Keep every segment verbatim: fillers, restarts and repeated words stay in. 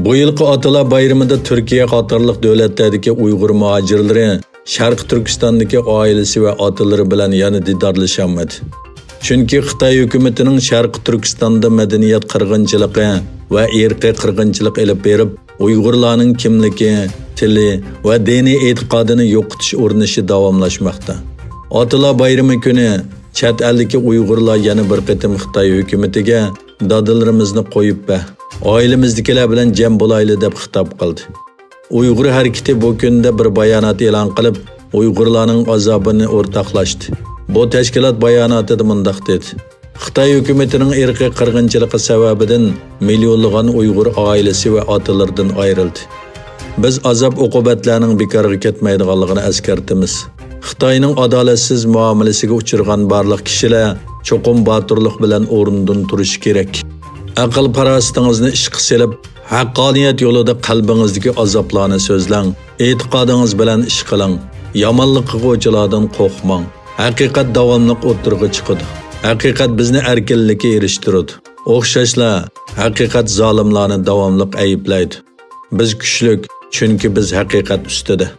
بۇ يىلقى ئاتىلار بايرىمىدا تۈركىيە قاتارلىق دۆلەتلەردىكى ئۇيغۇر مۇھاجىرلىرى شەرقىي تۈركىستاندىكى ئائىلىسى ۋە ئاتىلىرى بىلەن يەنە دىدارلىشالمىدى. چۈنكى خىتاي ھۆكۈمىتىنىڭ شەرقىي تۈركىستاندا مەدەنىيەت قىرغىنچىلىقى ۋە ئىرقىي قىرغىنچىلىق ئېلىپ بېرىپ، ئۇيغۇرلارنىڭ كىملىكى، تىلى ۋە دىنىي ئېتىقادىنى يوقىتىش ئۇرۇنۇشى داۋاملاشماقتا. ئاتىلار بايرىمى كۈنى چەت ئەلدىكى ئۇيغۇرلار يەنە بىر قېتىم خىتاي ھۆكۈمىتىگە «دادىلىرىمىزنى قويۇپ بەر، ئائىلىمىزدىكىلەر بىلەن جەم بولايلى» دەپ خىتاب قىلدى. ئۇيغۇر ھەرىكىتى بۇ كۈندە بىر بايانات ئېلان قىلىپ، ئۇيغۇرلارنىڭ ئازابىنى ئورتاقلاشتى. بۇ تەشكىلات باياناتىدا مۇنداق دېدى: «خىتاي ھۆكۈمىتىنىڭ ئىرقىي قىرغىنچىلىقى سەۋەبىدىن مىليونلىغان ئۇيغۇر ئائىلىسى ۋە ئاتىلىرىدىن ئايرىلدى. بىز ئازاب-ئوقۇبەتلەرنىڭ بىكارغا كەتمەيدىغانلىقىنى ئەسكەرتىمىز. خىتاينىڭ ئادالەتسىز مۇئامىلىسىگە ئۇچرىغان بارلىق كىشىلەر چوقۇم باتۇرلۇق بىلەن ئورنىدىن تۇرۇشى كېرەك. ئەقىل-پاراسىتىڭىزنى ئىشقا سېلىپ، ھەققانىيەت يولىدا قەلبىڭىزدىكى ئازابلارنى سۆزلەڭ، ئېتىقادىڭىز بىلەن ئىش قىلىڭ، يامانلىق قىلغۇچىلاردىن قورقماڭ. ھەقىقەت داۋاملىق ئوتتۇرىغا چىقىدۇ. ھەقىقەت بىزنى ئەركىنلىككە ئېرىشتۈرىدۇ. ئوخشاشلا، ھەقىقەت زالىملارنى داۋاملىق ئەيىبلەيدۇ. بىز كۈچلۈك، چۈنكى بىز ھەقىقەت ئۈستىدە.»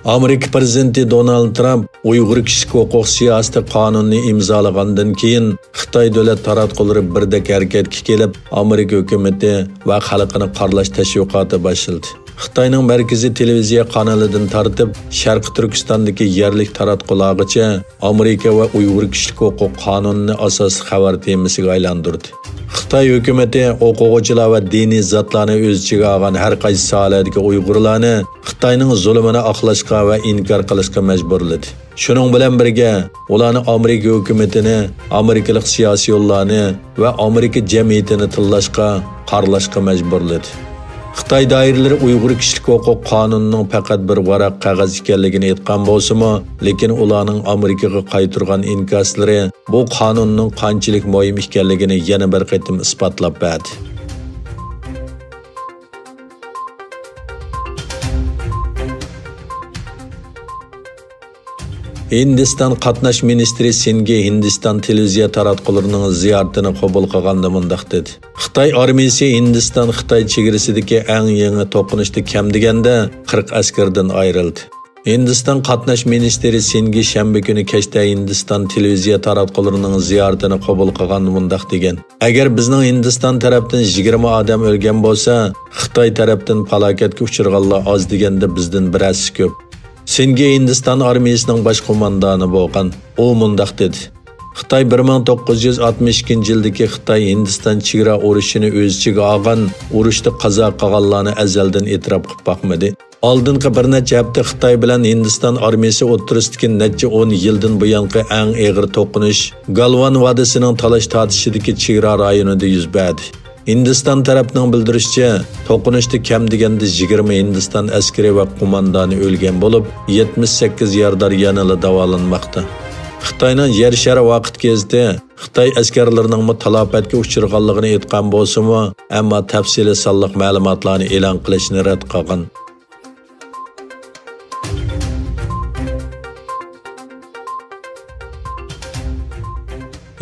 ئامېرىكا پىرېزىدېنتى دونالد ترامپ ئۇيغۇر كىشىلىك ھوقۇق سىياسىتى قانۇنىنى ئىمزالىغاندىن كېيىن، خىتاي دۆلەت تاراتقۇلىرى بىردەك ھەرىكەتكە كېلىپ، ئامېرىكا ھۆكۈمىتى ۋە خەلقىنى قارىلاش تەشۋىقاتى باشلىدى. خىتاينىڭ مەركىزىي تېلېۋىزىيە قانىلىدىن تارتىپ، شەرقىي تۈركىستاندىكى يەرلىك تاراتقۇلارغىچە ئامېرىكا ۋە ئۇيغۇر كىشىلىك ھوقۇق قانۇنىنى ئاساسلىق خەۋەر تېمىسىغا ئايلاندۇردى. خىتاي ھۆكۈمىتى ئوقۇغۇچىلار ۋە دىنىي زاتلارنى ئۆز ئىچىگە ئالغان ھەر قايسى ساھەلەردىكى ئۇيغۇرلارنى خىتاينىڭ زۇلۇمىنى ئاقلاشقا ۋە ئىنكار قىلىشقا مەجبۇرلىدى. شۇنىڭ بىلەن بىرگە، ئۇلارنى ئامېرىكا ھۆكۈمىتىنى، ئامېرىكىلىق سىياسىيونلارنى ۋە ئامېرىكا جەمئىيىتىنى تىللاشقا، قارىلاشقا مەجبۇرلىدى. خىتاي دائىرىلىرى ئۇيغۇر كىشىلىك ھوقۇق قانۇنىنىڭ پەقەت بىر ۋاراق قەغەز ئىكەنلىكىنى ئېيتقان بولسىمۇ، لېكىن ئۇلارنىڭ ئامېرىكىغا قايتۇرغان ئىنكاسلىرى بۇ قانۇننىڭ قانچىلىك مۇھىم ئىكەنلىكىنى يەنە بىر قېتىم ئىسپاتلاپ بەردى. ھىندىستان قاتناش مىنىستىرى سىنگى ھىندىستان تېلېۋىزىيە تاراتقۇلىرىنىڭ زىيارىتىنى قوبۇل قىلغاندا مۇنداق دېدى: «خىتاي ئارمىيىسى ھىندىستان-خىتاي چېگرىسىدىكى ئەڭ يېڭى توقۇنۇشتا كەم دېگەندە قىرىق ئەسكەردىن ئايرىلدى.» ھىندىستان قاتناش مىنىستىرى سىنگى شەنبە كۈنى كەچتە ھىندىستان تېلېۋىزىيە تاراتقۇلىرىنىڭ زىيارىتىنى قوبۇل قىلغاندا مۇنداق دېگەن: «ئەگەر بىزنىڭ ھىندىستان تەرەپتىن يىگىرمە ئادەم ئۆلگەن بولسا، خىتاي تەرەپتىن پالاكەتكە ئۇچرىغانلار ئاز دېگەندە بىزدىن بىر ھەسسە كۆپ.» سىنگى ھىندىستان ئارمىيىسىنىڭ باش قوماندانى بولغان. ئۇ مۇنداق دېدى: «خىتاي بىر مىڭ توققۇز يۈز ئاتمىش ئىككىنچى يىلدىكى خىتاي-ھىندىستان چېگرا ئۇرۇشىنى ئۆز ئىچىگە ئالغان ئۇرۇشتا قازا قىلغانلارنى ئەزەلدىن ئېتىراپ قىلىپ باقمىدى. ئالدىنقى بىر نەچچە ھەپتە خىتاي بىلەن ھىندىستان ئارمىيىسى ئوتتۇرىسىدىكى نەچچە ئون يىلدىن بۇيانقى ئەڭ ئېغىر توقۇنۇش گالۋان ۋادىسىنىڭ تالاش-تارتىشىدىكى چېگرا رايونىدا يۈز بەردى. ھىندىستان تەرەپنىڭ بىلدۈرۈشىچە، توقۇنۇشتا كەم دېگەندە يىگىرمە ھىندىستان ئەسكىرى ۋە قوماندانى ئۆلگەن بولۇپ، يەتمىش سەككىز يارىدار يەنىلا داۋالانماقتا.» خىتاينىڭ يەر شارى ۋاقىت گېزىتى خىتاي ئەسكەرلىرىنىڭمۇ تالاپەتكە ئۇچرىغانلىقىنى ئېيتقان بولسىمۇ، ئەمما تەپسىلىي سانلىق مەلۇماتلارنى ئېلان قىلىشنى رەت قىلغان.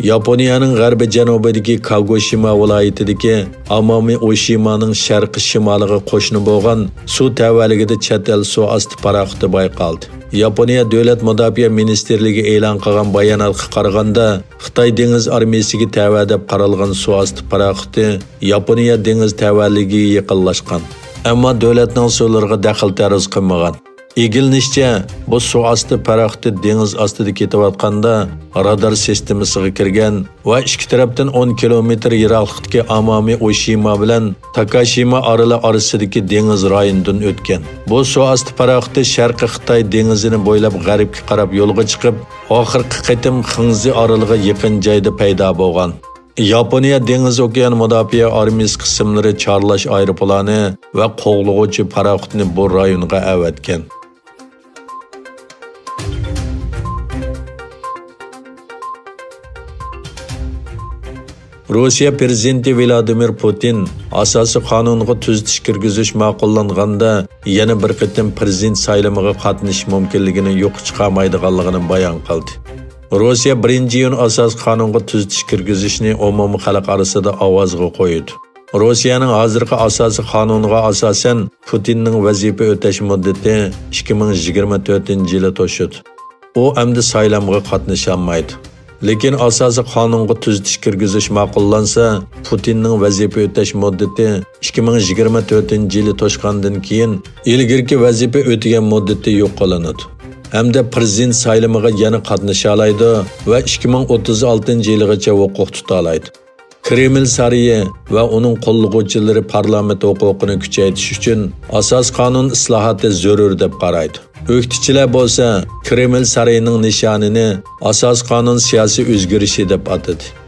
ياپونىيەنىڭ غەربىي جەنۇبىدىكى كاگوشىما ۋىلايىتىدىكى ئامامى ئوشىمانىڭ شەرقىي شىمالىغا قوشنا بولغان سۇ تەۋەلىكىدە چەت ئەل سۇ ئاستى پاراخوتى بايقالدى. ياپونىيە دۆلەت مۇداپىئە مىنىستىرلىكى ئېلان قىلغان باياناتقا قارىغاندا، خىتاي دېڭىز ئارمىيىسىگە تەۋە دەپ قارالغان سۇ ئاستى پاراخوتى ياپونىيە دېڭىز تەۋەلىكىگە يېقىنلاشقان، ئەمما دۆلەتنىڭ سۇلىرىغا دەخلى تەرۇز قىلمىغان. ئىگىلىنىشىچە، بۇ سۇ ئاستى پاراخوتى دېڭىز ئاستىدا كېتىۋاتقاندا رادار سىستېمىسىغا كىرگەن ۋە ئىككى تەرەپتىن ئون كىلومېتىر يىراقلىقتىكى ئامامى ئوشىما بىلەن تاكاشىما ئارىلى ئارىسىدىكى دېڭىز رايونىدىن ئۆتكەن. بۇ سۇ ئاستى پاراخوتى شەرقىي خىتاي دېڭىزىنى بويلاپ غەربكە قاراپ يولغا چىقىپ، ئاخىرقى قېتىم خىڭزى ئارىلىغا يېقىن جايدا پەيدا بولغان. ياپونىيە دېڭىز ئوكيان مۇداپىئە ئارمىيىسى قىسىملىرى چارلاش ئايروپىلانى ۋە قوغلىغۇچى پاراخوتنى بۇ رايونغا ئەۋەتكەن. روسىيە پىرېزىدېنتى ۋلادىمىر پۇتىن ئاساسىي قانۇنغا تۈزىتىش كىرگۈزۈش ماقۇللانغاندا، يەنە بىر قېتىم پىرېزىدېنت سايلىمىغا قاتنىشىش مۇمكىنلىكىنى يوققا چىقارمايدىغانلىقىنى بايان قىلدى. روسىيە بىرىنچى ئىيۇن ئاساسىي قانۇنغا تۈزىتىش كىرگۈزۈشنى ئومۇمىي خەلق ئارىسىدا ئاۋازغا قويىدۇ. روسىيەنىڭ ھازىرقى ئاساسىي قانۇنىغا ئاساسەن، پۇتىننىڭ ۋەزىپە ئۆتەش مۇددىتى ئىككى مىڭ يىگىرمە تۆتىنچى يىلى توشىدۇ. ئۇ ئەمدى سايلامغا قاتنىشالمايدۇ. لېكىن ئاساسىي قانۇنغا تۈزىتىش كىرگۈزۈش ماقۇللانسا، پۇتىننىڭ ۋەزىپە ئۆتەش مۇددىتى ئىككى مىڭ يىگىرمە تۆتىنچى يىلى توشقاندىن كېيىن، ئىلگىرىكى ۋەزىپە ئۆتىگەن مۇددىتى يوق قىلىنىدۇ. ھەمدە پىرېزىدېنت سايلىمىغا يەنە قاتنىشالايدۇ ۋە ئىككى مىڭ ئوتتۇز ئالتىنچى يىلىغىچە ھوقۇق تۇتالايدۇ. كرېمل سارىيى ۋە ئۇنىڭ قوللىغۇچىلىرى پارلامېنت ھوقۇقىنى كۈچەيتىش ئۈچۈن ئاساسىي قانۇن ئىسلاھاتى زۆرۈر دەپ قارايدۇ. ئۆكتىچىلەر بولسا كرېمل سارىيىنىڭ نىشانىنى ئاساسىي قانۇن سىياسىي ئۆزگىرىشى دەپ ئاتىدى.